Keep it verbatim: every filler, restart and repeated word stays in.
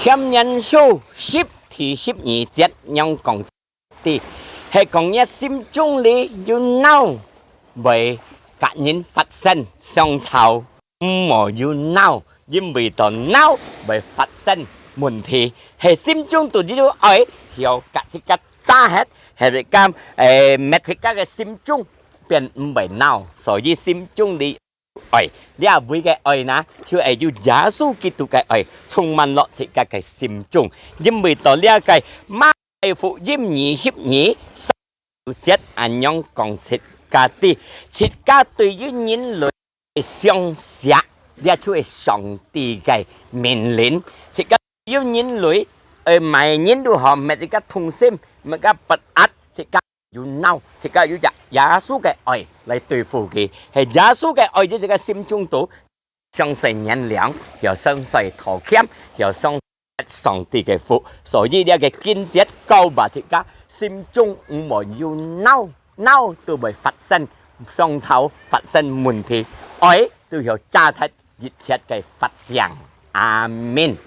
箴言書十第十二節仰講：知，係講若心中裡有惱，會甲人發生相吵。毋好有惱，因為到惱會發生問題。係心中肚有愛，曉甲自家炸忒，係自家，誒，搣自家个心中，變毋會惱。所以心中裡愛，這位个愛呢，就係有耶穌基督个愛，充滿落自家个心中。因為到這个馬太福音二十二，三十節恁樣講自家知，自家對於人類个相惜，這就係上帝个命令。自家對於人類，誒，麼人都好，搣自家痛心，搣自家不安，自家有惱，自家有耶，耶穌个愛來對付佢。係耶穌个愛，在自家心中肚，相信原諒，曉相信道歉，曉相信上帝个福。所以這个經節教化自家，心中毋好有惱，惱都會發生相吵，發生問題。愛都曉炸忒一切个發生。阿們。